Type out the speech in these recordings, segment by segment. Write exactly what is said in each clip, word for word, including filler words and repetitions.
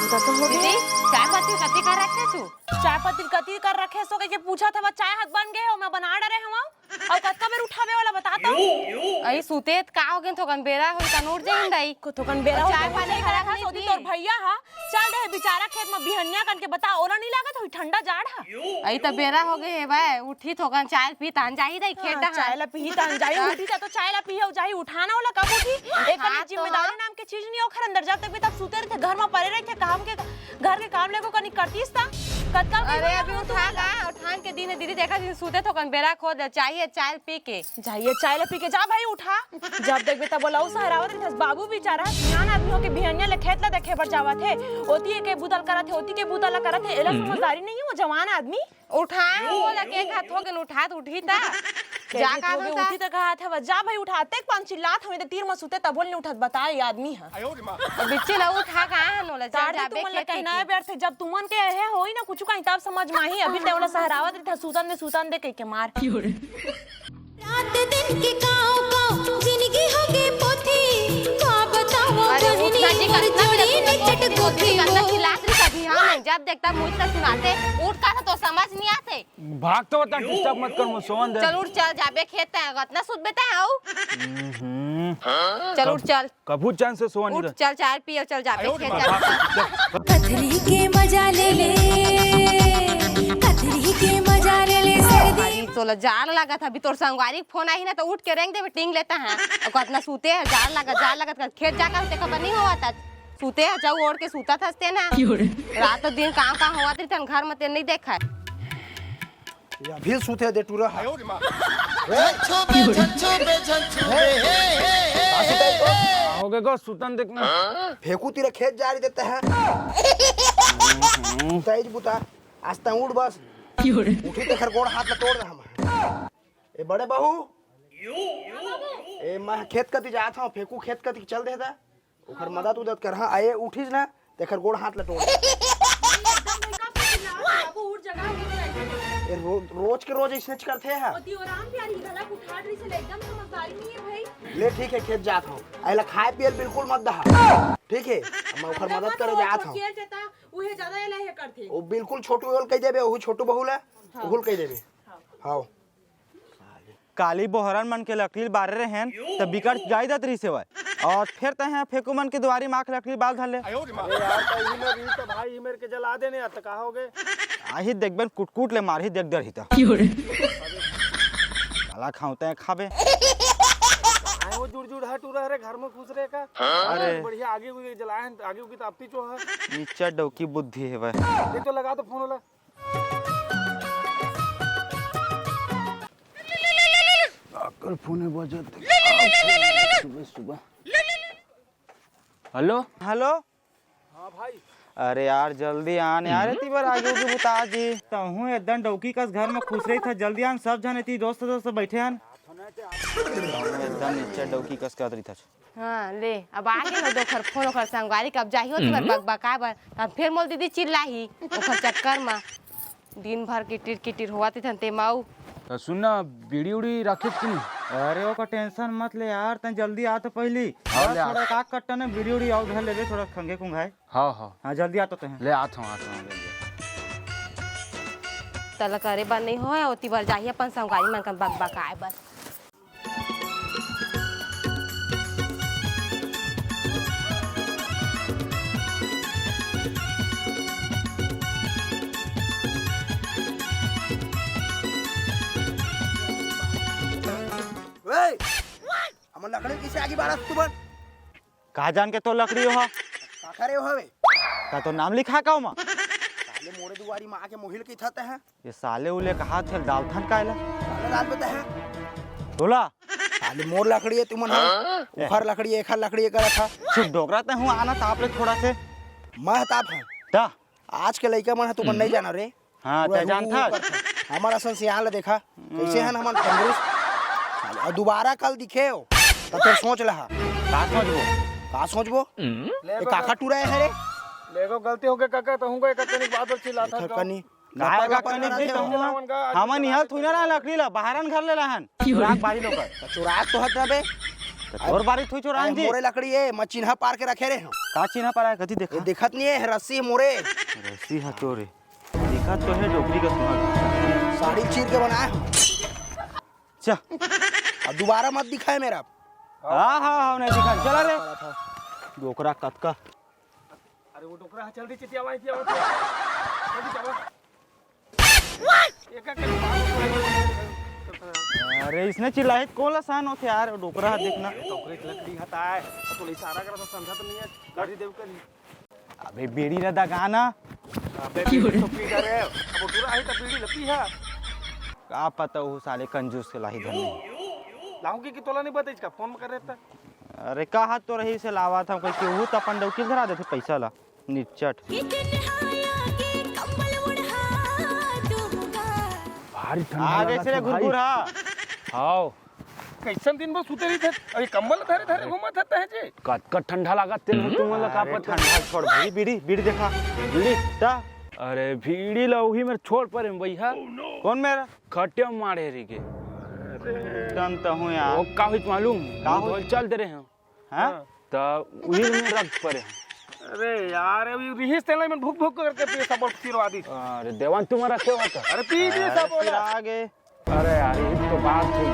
दीदी, चाय पत्ती कति कर रखे तू? चाय पत्ती कति कर रखे सो के पूछत हवा, चाय हक बन गए हो, मैं बना डरे हवा। अउ कतका बेर उठावे वाला बता तो? अई सुते त का हो गे, थोकन बेरा होई त उठ जाइन दाई। को थोकन बेरा हो चाय पानी खड़ा खा सोती तोर भैया हा चल दे बेचारा खेत में बिहनिया कन के बता, ओला नहीं लागत होई ठंडा जाड़ हा। अई त बेरा हो गे हे भाई, उठी थोकन चाय पी तान जाही दाई खेत हाँ, चाय ला पी तान जाही, उठी जा तो चाय ला पी हो जाही, उठाना वाला कब उठी? एक हाँ, तो जिम्मेदारी हाँ। नाम के चीज नहीं ओखर अंदर, जब तक भी तब सुते रहिथे, घर में परे रहिथे, काम के घर के काम लेगो कनी करतीस ता कतका अरे अभी उठा गा, उठान के दिन दीदी देखा दिन सुते थोकन बेरा खो दे, चाहिए चाय पी के। चाहिए चाय ला पी के जा भाई उठा। जब देखबे तब बोला उ सहरावत रहिथस, बाबू बेचारा सियान आदमी होके बिहनिया ले खेत ला देखे बर जावत हे, ओती के बुतल करत हे, ओती के बुतल करत हे, एला समझदारी नहीं है, वो जवान आदमी। उठाए हो बोला के एक हाथ हो गेन उठात उठी ता। जा का होता? उठी त कहा था, जा भाई उठा, तेक पान चिल्लात हवे त तीर म सुते तबो नहीं उठत, बता ये आदमी ह। अब बिच्चे ला उठा का है नोला, जा तार दे जाबे तुमन ला खेत कहना के। है व्यर्थ, जब तुमन के है होई ना कुछ कहीं तब समझ में आही, अभी ते ओला सहरावत रहिथा, सुतन दे, सुतन दे कह के मार। रात दिन के काव काव जिंदगी हो गे पोथी, का बताओ अरे उठना जी, कतना जोड़ी में चट गोथी। कतना चिल्लात रही कभी, हाँ, मैं जब देखता मुझ से सुनाते, उठ का था तो समझ नहीं आते। भाग तो बता, डिस्टर्ब मत कर, मैं सोवन दे। चल उठ, चल जाबे खेत है, इतना सुत बेटा है, आओ। हम्म। चल उठ, चल। कभू चैन से सोवन उठ, नहीं चल, चाय पियो, चल जाबे खेत, चल, चल। कथरी के मजा ले ले, कथरी के मजा ले ले, सर्दी। अरे, तोला जाड़ लागत, अभी तोर संगवारी के फोन आही ना, तो उठ के रेंग देबे, टींग लेता है। और कतना सूते है, जाड़ लागत, जाड़ लागत, खेत जाकर ते खबर नहीं होवत। सूते ह, जाऊ ओढ़ के सूतत हस ते ना। रात दिन काम काम होवत रहिथे, घर में ते नहीं देखा। ये अभी सूते दे टूरा है। झच्छो बे, झच्छो बे, झच्छो बे, हे, हे, हे, हे, हे। का होगे गो, सुतन देखना। फेंकू तेरा खेत जा रही देता है। तेज बुता, आज तक उठ बस। उठी तेखर गोड़ हाथ ला तोड़ दे हम। ए बड़े बहू, ए मैं खेत कती जात हूँ, फेंकू खेत कती चल दे दा। ओखर मदद उदद कर, हाँ, आए उठिस ना, तेखर गोड़ हाथ ल तोड़। एकदम नहीं कर सकती ना, बाबू उठ जगह उठ जाएगी। ए, रो-, रोज के रोज इसने करथे है। ओती आराम प्यारी गला उठा रही से एकदम समझदारी नहीं है भाई। ले ठीक है, खेत जात हूँ, आइला खाए पियल बिल्कुल मत दहा, ठीक है? मैं ओखर मदद करे जात हूँ। खेल जेता, उहे ज्यादा एला हे करथे। वो बिल्कुल छोटू ओल कह देबे, वही छोटू बहू ला, हाँ। ओहुल कह देबे। हाँ। हाँ। काली बोहरन मन के लकड़ी ल बारे रहेन, त बिकट जाय दत रहिस हेवय। अउ फेर तैं ह फेकू मन के दुवारी म आके लकड़ी बाल धर ले। अरे यार, त इही मेर रही त भाई, इही मेर के जला देने, त का होगे? आही देखबेन, कुटकुट ले मारही, देख डरही त। काला खाऊं तैं खाबे। आए वो जुड़ जुड़ हट उरा रे, घर में घुस रे का? अरे। बढ़िया आगी उगी जलाए हैं, आगी उगी त आपती चो है। नीचा डौकी बुद्धि हेवय। देख तो लगा तो फोन वाला। काकर फोन हे बजत? सुबह सुबह। हेलो। हेलो। हाँ भाई। अरे यार, जल्दी आन यार, हम्म। एती बर आगी उगी बुता जी। तहूँ एकदम डौकी कस घर में खुश रही था, जल्दी आन, सब झन एती दोस्त दोस्त बैठे हन। तहूँ एकदम नीचे डौकी कस करत रही था। हाँ, ले, अब आ गे ना दोखर फोन ओखर संगवारी के, अब जाही ओती बर हम्म। बकबकाए बर, तब फेर मोर दीदी चिल्लाही ओखर चक्कर म। दिन भर किटिर किटिर होवत रहिथन ते माऊ। त सुन ना, बीड़ी उड़ी राखेस कि नहीं? अरे ओकर टेंशन मत ले यार, तैं जल्दी आ तो पहिली। हाँ, बस ले आ। थोड़ा एक आध कट्टा ना बीड़ी उड़ी अउ धर लेबे, थोड़ा खंगे कुंघाए। हाँ, हाँ। हाँ, जल्दी आ तो तैं। ले आत हूँ, आत हूँ, जल्दी। तला करे बर नहीं होय, ओती बर जाही अपन संगवारी मन कन बकबकाए बर। ए, हमर लकड़ी कइसे आगी बारत तुमन? का जान के तोर लकड़ी ओहा? काखर ए हवे? का तोर नाम लिखा का ओमा? साले मोरे दुवारी म आके मोहिल कहिथस तैं ह। ये साले उले कहा थे डालथन का एला? साले डाल बेटा है। तोला? साले मोर लकड़ी हे तुमन ह। हाँ? ओखर लकड़ी हे, एखर लकड़ी हे करत ह। चुप डोकरा, तैं हूँ आना ताप ले थोड़ा से। मैं ह ताप ह। ता? आज के लइका मन ह तुमन हम्म। नहीं जाना रे। हाँ, पूरा तैं रूबू जानथस? ऊपर था। हमर असन सियान ल देखा, कइसे हन हमन तंदुरुस्त। अउ दुबारा कल दिखे हो, त फेर सोच लहा। का सोचबो? का सोचबो? ले ए, बे। काखर टूरा हे रे? ले गो गलती होगे काका, तहूँ का एक कनिक बात अच्छी लाथा एखर का। कनी काय लपर का लपर कनिक करत जी हे। तहूँ? हमन इहाँ थोड़ी ना रहन लकड़ी ला, बाहरन घर ले रहन। चुराक बारी लोग। त चुराक तो हट रहे। त तोर बारी थोड़ी चोरान जी। मोरे लकड़ी ए, मैं चिन्हा पार के रखे रहे हूँ। का चिन्हा पार हे? कति देखा? ये दिखत नहीं हे, रस्सी हे मोरे। रस्सी हे तोरे। दिखत तो हे, डोकरी का सुना। साड़ी चीर के बनाए हूँ। चा। अब दोबारा मत दिखाए मेरा। हाँ, हाँ, हाँ, नहीं दिखा। चला रे। डोकरा कतका। अरे वो डोकरा हे, चल दे, चिटिया वाई, चिटिया वाई। जल्दी चला। एक, एक, एक, अरे, इसने चिल्लाही त कोन ला सहन होथे यार, डोकरा हे, देखना। डोकरा के लकड़ी हटाए, तो इशारा करत हे, समझा तो नहीं है, गाड़ी देव कर। अबे, बीड़ी ला दगा ना। अबे, बीड़ी तो पी डरे, अब डोकरा हे तो बीड़ी ला पी है। का पता वो साले कंजूस के लाही धन नहीं। लाहू की, कि तोला नहीं बताइस का, फोन में कर रहे था। अरे, का हाथ तो रही से लावा था, कोई केहू तो अपन डौकी धरा देथे पैसा ला। निच्चट। भारी ठंडा आ गए लागत से हे भाई। घुरघुर, हाँ। हाव। कैसन दिन भर सुते रहिथे, अभी कंबल धरे धरे घूमत हे तहे जे। कतका ठंडा लागत तेन हो तुमन ला का अरे पता? ठंडा छोड़ भाई, बीड़ी, बीड़ी देखा। बीड़ी? ता? अरे बीड़ी ला उही मेर छोड़ परे भैया। कौन मेर? खटिया मारे रही के। टन तो हूँ यार। वो का हुई मालूम? का हुई? चल दे रहे हैं। हाँ? त उही में रख परे हे। अरे यार, अभी रिहिस तेला में भुक भुक करके पी सब सिरवा दिस। अरे देवान, तुम रखे हो का? अरे पी दिस सब। अरे आगे। अरे यार, ये तो बात हे।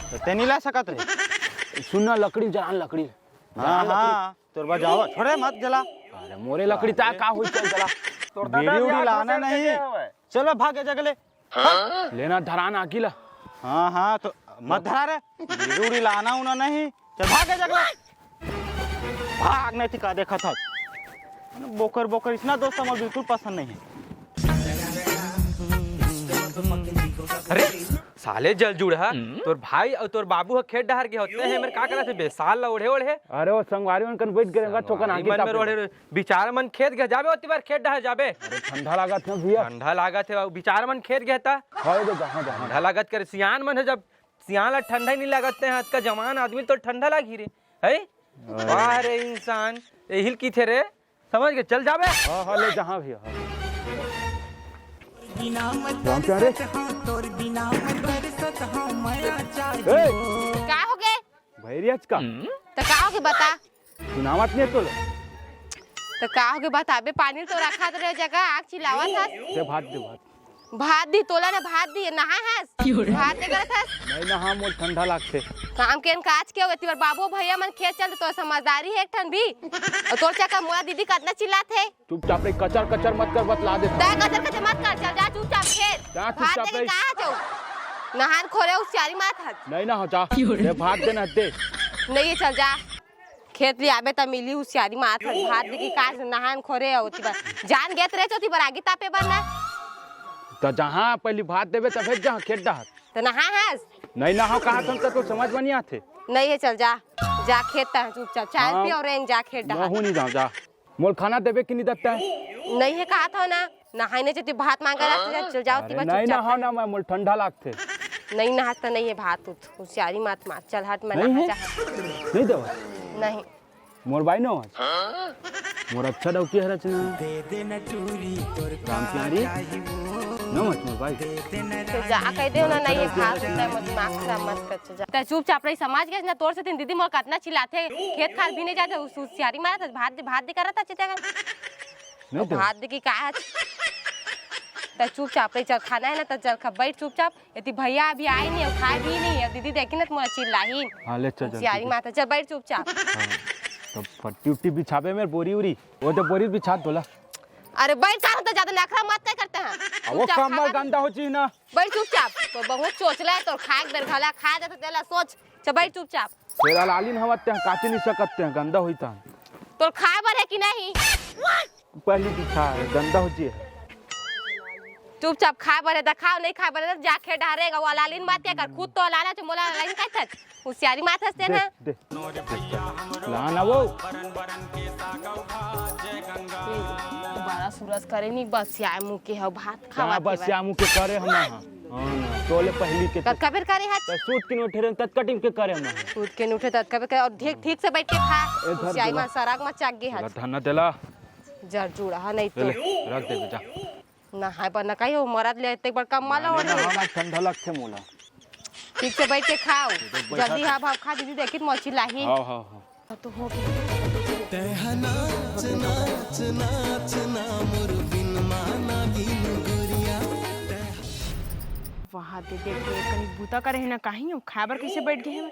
त तें नहीं ला सकत रहे। सुन ना, लकड़ी जलान, लकड़ी। हाँ, हाँ, तोर बजावा, छोड़े मत जला। अरे मोरे लकड़ी ता का होई, चल जला। तोर दादा बीड़ी उड़ी लाना नहीं। चलो भाग ए जगह ले। लेना धरान आगी ला। हाँ, हाँ, तो मत धरा रे। बीड़ी उड़ी लाना उना नहीं। चल भाग ए जगह ले। भाग नहीं त का देखत हस। बोकर बोकर इसना दोस्त हमर बिल्कुल पसंद नहीं हे। अरे साले जलजुड़हा, तोर भाई अउ तोर बाबू ह खेत डहर गे होते हे, मेर का करत हे बे? साल ला ओढ़े ओढ़े। अरे वो संगवारी मन कन बैठ गे रेंगा, चोकन आगे मन में तापे। ओढ़े ओढ़े। बिचारा मन खेत गे जाबे, ओती बार खेत डहर जाबे। अरे ठंडा लागत हे भैया। ठंडा लागत हे, बिचारा मन खेत गे ता। हाँ, दे, जहाँ, जहाँ। ठंडा लागत करे, सियान मन हे, जब सियान ला ठंडा ही नहीं लागत हे, अतका जवान आदमी तो ठंडा लागी रे, है? अरे। वाह रे इंसान, एहिल की थे रे, समझ के चल जाबे। हाँ, हाँ, ले जहाँ भी, हाँ। राम प्यारे। ए! का हो गे? भैरिया च का? त का हो गे बता? सुनावत नहीं तोला। त का हो गे बताबे, पानी तो रखा रहे जगह, आग चिल्लावत हस। दे भात, दे भात। भात दी तोला ना, भात दी, नहाए हस? भात नहीं करत हस? नहीं नहा, मोर ठंडा लागथे। काम के काज के हो, एती बार बाबू भैया मन खेत चल, तो समझदारी हे एक ठन भी। अउ तोर चक्कर मोला दीदी कतना चिल्लात हे। चुपचाप रही, कचर कचर मत कर, बतला दे। तै कचर कचर मत कर, चल जा चुपचाप खेत। जा भात चुपचाप देके रही। कहाँ जाऊ? नहान खोरे उसियारी मात हस। नहीं ना हो जा। दे भात दे ना दे। नहीं है, चल जा। खेत ले आबे त मिली उसियारी मात हस। भात देके का नहान खोरे होती बार। जान गेत रहे चौथी बार आगे तापे बर ना। त जहाँ पहली भात देबे तबे जहाँ खेत डहर। त नहा हस? नहीं नहा कहा तुम तो समझ में नहीं आथे। नहीं है, चल जा। जा खेत तह चुपचाप। चाय हाँ। पी और रेंग जा खेत डहर। महू नहीं जाओ जा। मोल खाना देबे कि नहीं देता है? नहीं है कहा था ना, नहाई नहीं जती भात मांगा रहा था, चल जाओ अरे तिबा नहीं चुपचाप नहाओ रह। ना, मैं मोल ठंडा लागथे। नहीं नहाता नहीं है भात उत, होशियारी मत मार, चल हट मैं नहीं नहा है? जा। नहीं देवा? नहीं। मोर बाई न हो? मोर अच्छा डौकी है रचना। राम प्यारी। न मत मोर बाई। तो जा कह दे ना, नहीं है भात उत, मैं दिमाग खराब मत कर। तै चुपचाप रही, समझ गेस ना? तोर सेती दीदी मोर कतना चिल्लाथे, खेत खार भी नहीं जाथे, उस, होशियारी मारत हस, भात दे, भात दे करत हस, चिता नहीं तो। भात दे की का हस? तै चुपचाप रही, चल खाना है ना, त चल खा, बैठ चुपचाप। एती भैया अभी आए नहीं, अउ खाए भी नहीं, अउ दीदी देखी ना, त मोला चिल्लाही। हाँ, ले चल, चल, होशियारी ठीक है। मारत हस, चल बैठ चुपचाप। हाँ, तो पट्टी उट्टी बिछाबे मेर बोरी उरी, वो तो बोरी बिछा तोला। अरे बैठ, का होता, ज्यादा नखरा मत काय करते हैं। अब वो चुपचाप कम्बल खाना गंदा हो चीज ना। बैठ चुपचाप। तो बहुत सोच ले, तोर खाए के बेर घला खाए देते तेला सोच। चल बैठ चुपचाप। तेरा लालिन हवत ते काटे नहीं सकत ते, गंदा होई ता। तोर खाए बर है कि नहीं? पहली बिछा है, गंदा हो जी है। चुपचाप खाए बर है त खाओ, नहीं खाए बर है त जा खेत डहर रेंग, वो लालिन मत काय कर, खुद तो लाला तो मोला लालिन कहत हस। होशियारी मारत हस ते दे, ना। दे। ला ना वो। बड़ा सुरस करे नी, बसियाए मुँह के हव, भात का खावत हे बसियाए मुँह के करे हम ना। हाँ ना, तोले पहली के कतका बेर करे हस? त सूत के उठे रहे, ततका टिम के करे हम ना। सूत के उठे, ततका बेर करे, अउ ठीक, ठीक से बैठ के खा। ए, धर होशियारी देला। मार, सरग मा चघ गे हस। धन्ना देला। जर जुड़ा हा नहीं तो। ले, रख दे बेटा। नहाए बर न कही हो, मरद ले एते बड़ कम्बल ओढ़े। नहाना ठंडा लगथे मोला। ठीक से बैठ के खाओ। तो बैठा जल्दी था। हाँ, भाव खा, दीदी देखी तो मोर चिल्लाही। हाँ, हाँ, हाँ। तो हो गया। तैं हा नाच, नाच, नाच ना मोर बिन माना गिन गोरिया। वाह दे, देख ले, कहीं बूता करे हे ना, कहीं खाए बर कैसे बैठ गए हैं।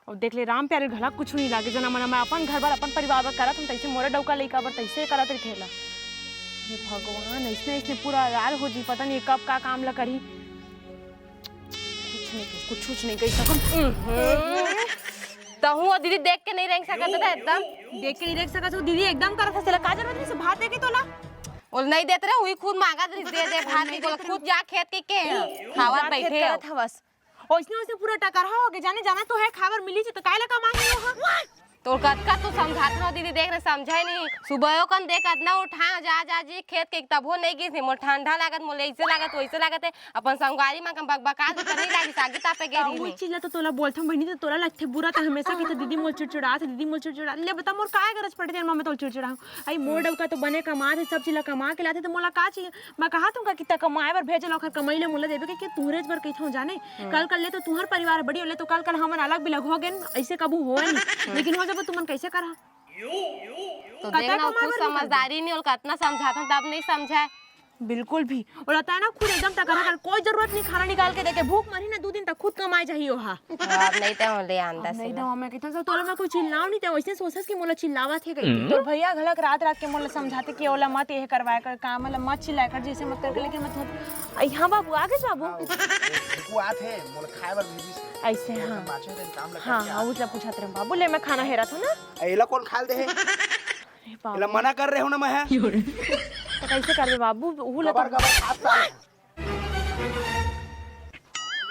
और देख ले, राम प्यारे घला कुछ नहीं लागे, जना मना मैं अपन घर बर, अपन परिवार बर करत हूँ, तैसे मोरे डौका लइका बर तैसे करत रहिथे ला। हे भगवान, ऐसने, ऐसने पूरा यार हो जी, पता नहीं कब का काम ला करी। कुछ नहीं कही, कुछ, कुछ नहीं कही सकम। तहूँ वो दीदी देख के नहीं रेंग सकत था एकदम। देख के नहीं रेंग सकत हो दीदी, एकदम करत हस, तेला का जरूरत रहिस भात देके तोला? वो नहीं देत रहे, वही खुद मांगत रहिस, दे दे भात नहीं के, बोला, देत रहे। खुद जा खेत के, के हैं, खावत जा खेत बैठे हो। करत हवस। ओइसने, ओइसने पूरा टकरहा हो गए, जाने जाना तो है, खावर मिली जी, तो काहे ला कमाही हो? तो कतका तू समझात हव दीदी, देख रहे समझे नहीं। सुबह कन देख अतना उठा जा जा जी खेत के, तभो नहीं गिस नहीं। मोर ठंडा लागत, मोर ऐसे लागत, वैसे लागत है। अपन संगवारी मन कन बकबका दे, तो नहीं लागिस, आगी तापे गे हाँ, रही वही नहीं। चीज ला तो तोला बोलथम बहिनी, तो तोला लगथे बुरा, तो हमेशा कहथे, "दीदी मोर चिड़चिड़ात हे, दीदी मोर चिड़चिड़ात हे।" ले बता, मोर काय गरज पड़थे, तेरे माँ में तोला चिड़चिड़ा हूँ। आई मोर डौका तो बने कमात हे, सब चीज ला कमा के लाथे, तो मोला का चाहिए? मैं कहा तुमका कि त कमाए बर भेजल, ओखर कमाई ले मोला देबे के, के तुहरेच बर कहिथौं जाने। हम्म। कल कल ले तो तुहर परिवार बड़ी होले, तो कल कल हमन अलग बिलग हो गेन, ऐसे कबू होए नहीं। हम्म। लेकिन हो जब तुमन कैसे करहा? तो कतका देख ना, कमाए खुद बर निकल समझदारी नहीं होल, कतना समझाथन तब नहीं समझे। बिल्कुल भी। और रहता है ना, खुद एकदम टकरा कर, कोई जरूरत नहीं खाना निकाल के देके, भूख मरी ना दो दिन तक खुद कमाए जाही ओहा। अब नहीं ते ले आन अब दस नहीं ना। दवा मैं कितना सा तोला मैं कोई चिल्लाव नहीं ते, वैसे सोचस कि मोला चिल्लावत हे कहीं। हम्म। तोर भैया घलक रात रात के मोला समझाते कि ओला मत ये करवाए कर काम, मतलब मत चिल्लाए कर, जैसे मत करके, लेकिन मैं थोड़ा, आई, हाँ बाबू, आ गए बाबू? हाँ, वो, वो आत हे, मोला खाए बर भेजिस हे। ऐसे, हाँ। बाचो दिन काम लगा हाँ, के हाँ, आत उजला हे। पूछत रहे बाबू, ले मैं खाना हेरत हूँ ना। ए, एला कौन खाल दे हे? अरे बाबू। एला मना कर रहे हो ना मैं, हैं? तो कैसे करबे बाबू? उहू ला तो गबर गबर खात साले।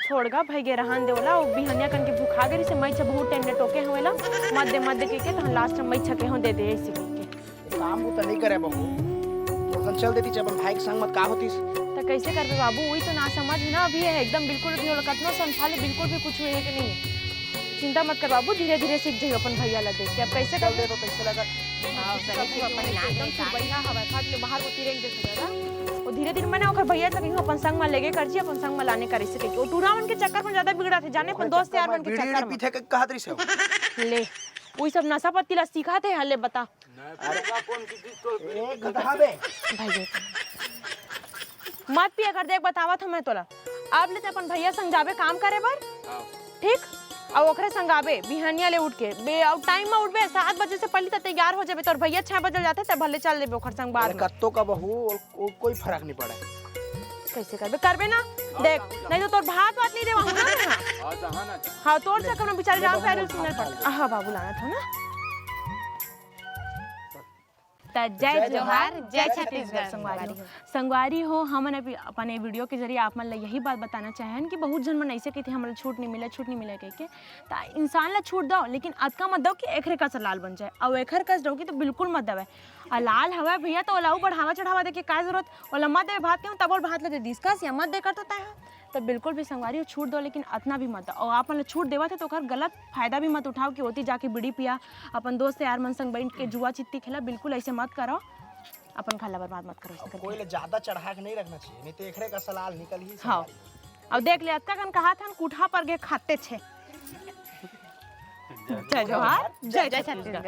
छोड़ गा, भई गे रहन दे ओला, वो बिहनिया कन के भुखा गे रहिसे, मइछ बहुत टाइम ले टोके हवं एला, मत दे, मत दे कहिके, तहन लास्ट में मइछ के हूँ दे दे, ऐसे कहिके। काम बूता नहीं करे बहू, अपन चल देती, अपन भाई के संग मत का होतीस? त कैसे करबे बाबू, वही तो ना समझ है ना, अभी है एकदम बिल्कुल भी ओला कतना समझा ले, बिल्कुल भी कुछ हुए है कि नहीं है। चिंता मत कर बाबू, धीरे धीरे सीख जाइयो अपन भैया ला देख के। अब कैसे चल करबे? दे तो कैसे लगा? हाँ, सही से अपन ना एकदम सुरबैया हवा, फट ले बाहर वो तिरेंग जैसे दादा। वो धीरे धीरे मने ओकर भैया तक इहाँ अपन संग में लेगे कर जी, अपन संग में लाने कर इसे कहिके। वो टूरा मन के चक्कर में ज्यादा बिगड़त है, जाने अपन दोस्त यार मन के बीड़ी चक्कर में। पीथे के कहत रहिस हो। ले, वही सब नशा पत्ती ला सिखात हे, हले बता। अरे, ए, गधा बे। भाई देख। मत पिया कर, देख बतावत हूँ मैं तोला। अब ले ते अपन भैया संग जाबे काम करे बर। हाँ। ठीक? अउ ओकरे संग आबे, बिहनिया ले उठ के। बे, अउ टाइम में उठबे, सात बजे से पहले त तैयार हो जाबे। तोर भैया छह बजे जाथे, त भले चल देबे ओकर संग बाद अरे में। कत्तो का बहू, ओ, ओ, कोई फर्क नहीं पड़े। कैसे करबे? करबे ना? हाँ, देख, हाँ, नहीं तो तोर भात वात नहीं देवा हूँ ना मैं। हाँ, जहाँ ना जा। हाँ, तोर चक्कर में बेचारी ले राम बहू, प्यारी भात सुनल खा पड़। ले। हाँ, बाबू लाना था ना। त जय जय जोहार, जोहार, जय जय छत्तीसगढ़ छत्तीसगढ़ संगवारी हो। संगवारी हो, हमन अभी अपन ये वीडियो के जरिए आप मन ला यही बात बताना चाहेन कि बहुत झन मन ऐसे कहिथे, "हमन ला छूट नहीं मिला, छूट नहीं मिला," कहिके। त इंसान ला छूट दो, लेकिन अतका मत दो कि एखरे कस लाल बन जाए, अउ एखर कस डौकी तो बिल्कुल मत देवे। अउ लाल हवय भैया, तो ओला अउ बढ़ावा चढ़ावा देके का जरूरत? ओला मत देवे भात के, तब ओला भात ला दे दिस कस या मत दे कर तो तय ह। तो बिल्कुल भी संगवारी हो, छूट दो, लेकिन अतना भी मत दो। और आप मन ला छूट देवत हे, तो ओकर गलत फायदा भी मत उठाओ कि ओती जाके बीड़ी पिया, अपन दोस्त यार मन संग बैठ के जुआ चित्ती खेला, बिल्कुल ऐसे मत करो, अपन घर ला बर्बाद मत करो, ऐसे अब करके। कोई ला ज्यादा चढ़ा के नहीं रखना चाहिए, नहीं तो एकरे कस लाल निकल ही हाँ। संगवारी। अब देख ले, अतका कन कहा था, कुठा पर गे खाते छे। जय जोहार, जय जय छत्तीसगढ़।